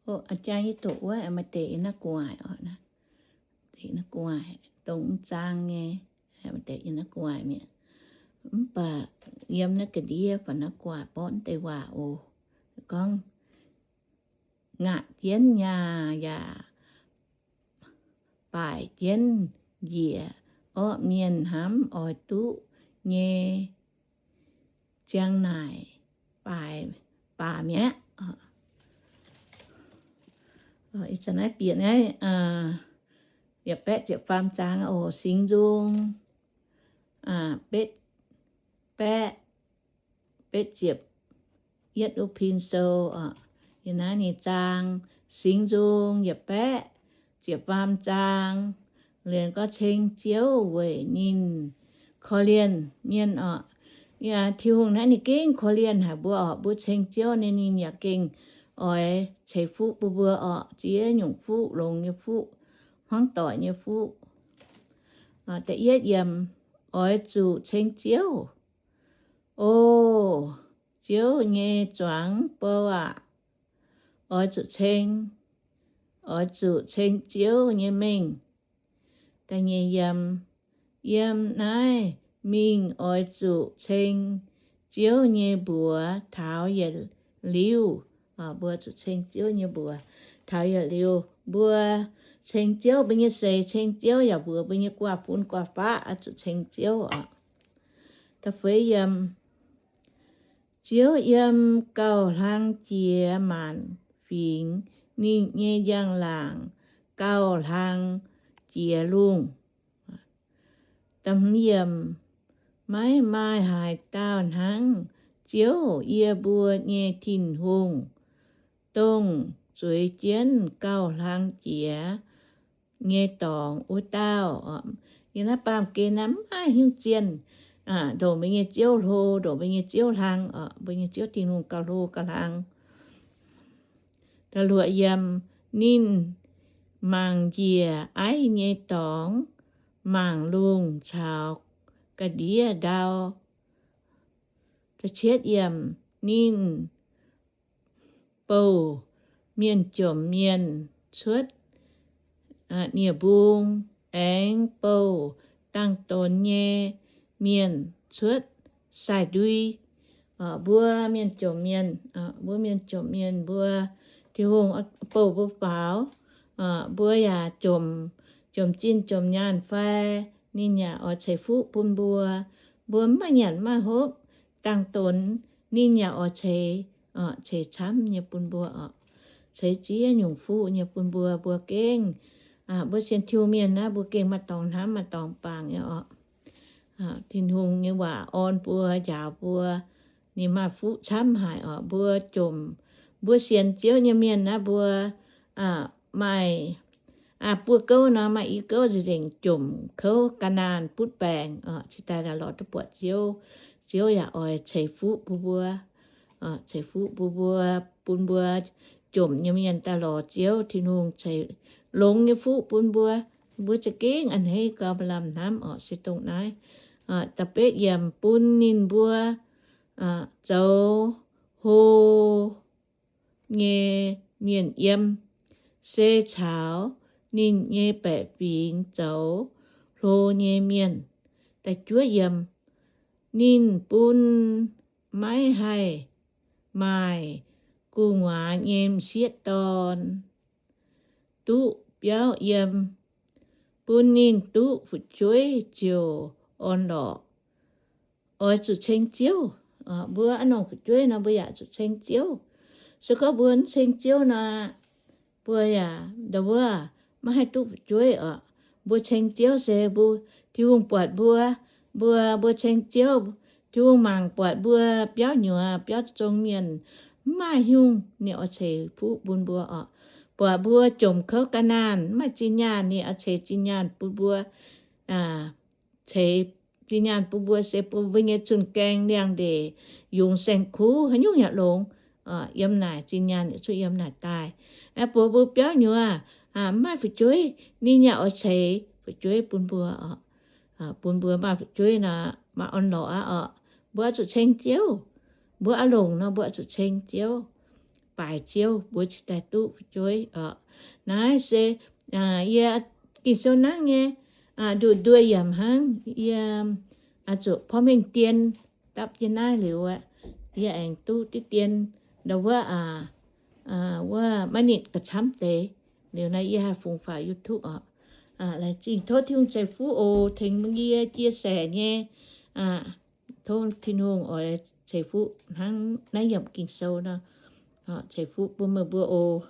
Jang yie doqc wuov maaih deix yiem naaiv gu'nguaaic oc, deix yiem naaiv gu'nguaaic, dongh zaang nyei, maaih deix yiem naaiv gu'nguaaic mi'aqv. Mv baac yiem naaiv ga'ndiev fai naaiv gu'nguaaic borqv deix waac oc, gorngv ngaatc jienv nyaah yaac baaic jienv njiec, orqv mienh hnamv oix duqv nyei ziang naaic baac mi'aqv. Ih zanc naaiv bieqc naaiv yaac baeqv ziepc faam zaang oc, Singx Nzung betv, baeqv, betv ziepc yietv, U Pin Sou oc. Yiem naaiv ninh zaang, Singx Nzung yaac baeqv ziepc faam zaang, liuz gorngv ceng Ziouv weic ninh korv-lienh mienh oc. Tin-Hungh naaiv ninh gengh korv-lienh haic mbuo oc. Mbuo ceng Ziouv ninh, ninh yaac gengh oix ceix fuqv bun mbuo oc. Ziex nyungc fuqv, longx nyei fuqv, hmuangv doic nyei fuqv. Da'yietv yiemc, oix zuqc ceng Ziouv. O Ziouv nyei zuangx bou aac, oix zuqc ceng, oix zuqc ceng Ziouv nyei mengh. Da'nyeic yiemc, yiem naaiv mingh oix zuqc ceng Ziouv nyei mbuox taux yietc liuz. Mbuo zuqc ceng Ziouv nyei mbuox taux yietc liuz. Mbuo ceng Ziouv, mbuo nyei seix ceng Ziouv yaac mbuox mbuo nyei guaav fun guaav faqv oix zuqc ceng Ziouv oc. Da'feix yiemc, Ziouv yiem gauh hlang jiex maanc fingx, ninh nyei njang-laangc gauh hlang jiex lungh. Da'hmz yiemc, maiv maaih haaix dauh hnangv Ziouv, yie mbuo nyei Tin-Hungh, dongh zueiz jienv gauh hlang jiex nyei dorngx wuov dauh. Yiem naaiv baamh gen naaiv maiv hiuv zienh, ndongc mbuo nyei Ziouv hlo, ndongc mbuo nyei Ziouv hlang, mbuo nyei Ziouv Tin-Hungh gauh hlo gauh hlang. Da'luoqc yiemc, ninh mangc njiec aiv nyei dorngx, mangc lungh caux ga'ndiev ndau. Da'cietv yiemc, ninh bouh mienh jomc mienh cuotv nie-mbung, aengx bouh dangh donx nyei mienh cuotv sai-ndui. Mbuo mienh jomc mienh, mbuo mienh jomc mienh, mbuo Tin-Hungh bouh mbuo faaux, mbuo yaac jomc, jomc zinh jomc nyaanh fai, ninh yaac oix ceix fuqv bun mbuo. Mbuo maiv nyanc maiv hopv, dangh donx, ninh yaac oix ceix, ceix camv nyei bun mbuo oc. Ceix ziex nyungc fuqv nyei bun mbuo, mbuo gengh, mbuo sienx Tin-Hungh mienh naaiv, mbuo gengh maaih dorngx hnamv maaih dorngx bangc nyei oc. Tin-Hungh nyei waac orn mbuo, njaaux mbuo, ninh maaih fuqv camv haic oc. Mbuo jomc, mbuo sienx Ziouv nyei mienh naaiv, mbuo maaih buo gouv nor, maaih i gouv nzengc jomc kouv ga'naanh butv baengc, cingx daaih lorz duqv buatc Ziouv. Ziouv yaac oix ceix fuqv bun mbuo, ceix fuqv bun mbuo, bun mbuo jomc nyei mienh daaih lorz Ziouv. Tin-Hungh ceix longx nyei fuqv bun mbuo, mbuo za'gengh a'hneiv gauh maaih lamh hnamv oc. Se dongh naaiv. Da'betv yiemc, bun ninh mbuo zoux hlo nyei mienh yiem, se caux ninh nyei baeqc fingx zoux hlo nyei mienh. Da'juov yiemc, ninh bun maiv haih maaih gu'nguaaz nyei m'sieqv dorn duqv biauv yiem, bun ninh duqv fu'jueiv ziouc orn-lorqc. Oix zuqc ceng Ziouv. Mbuo a'nongc fu'jueiv nor, mbuo yaac zuqc ceng Ziouv. Se gorngv mbuo mv ceng Ziouv nor, mbuo yaac ndau wuov maiv haih duqv fu'jueiv oc. Mbuo ceng Ziouv se mbuo, Tin-Hungh buatc mbuo, mbuo, mbuo ceng Ziouv, Tin-Hungh mangc buatc mbuo biauv nyuoz, biauv zong mienh, mv maaih nyungc ninh oix ceix fuqv bun mbuo oc. Buatc mbuo jomc kouv ga'naanh, mv maaih zinh nyaanh, ninh oix ceix zinh nyaanh bun mbuo. Ceix zinh nyaanh bun mbuo se bun mbuo nyei cun-gaeng liangx ndeic, yungz saeng-kuv, haaix nyungc yaac longx. Yiem naaic zinh nyaanh yaac cuotv yiem naaic daaih. Buatc mbuo biauv nyuoz, mv maaih fu'jueiv, ninh yaac oix ceix fu'jueiv bun mbuo oc. Bun mbuo maaih fu'jueiv nor, maaih orn-lorqc aqv oc. Mbuo oix zuqc ceng Ziouv. Mbuo oix longc nor, mbuo oix zuqc ceng Ziouv. baaic Ziouv, mbuo cingx daaih duqv fu'jueiv oc. Naaiv se yie Ging-Sou nangv nyei nduqc nduoh yaac hnangv, yie zuqc porv mengh dien dapv jienv naaiv liuz aqv, yie aengx duqv diqv dien ndau wuov, wuov maiv nitv ga'camv deix. Liuz naaiv yie haih fungx faaux YouTube oc. Laengz zingh, tov Tin-Hungh ceix fuqv oc, tengx yie chia sẻ nyei. Tov Tin-Hungh oix ceix fuqv hnangv naaiv yiemc Ging-Sou nor, ceix fuqv bun meih mbuo oc.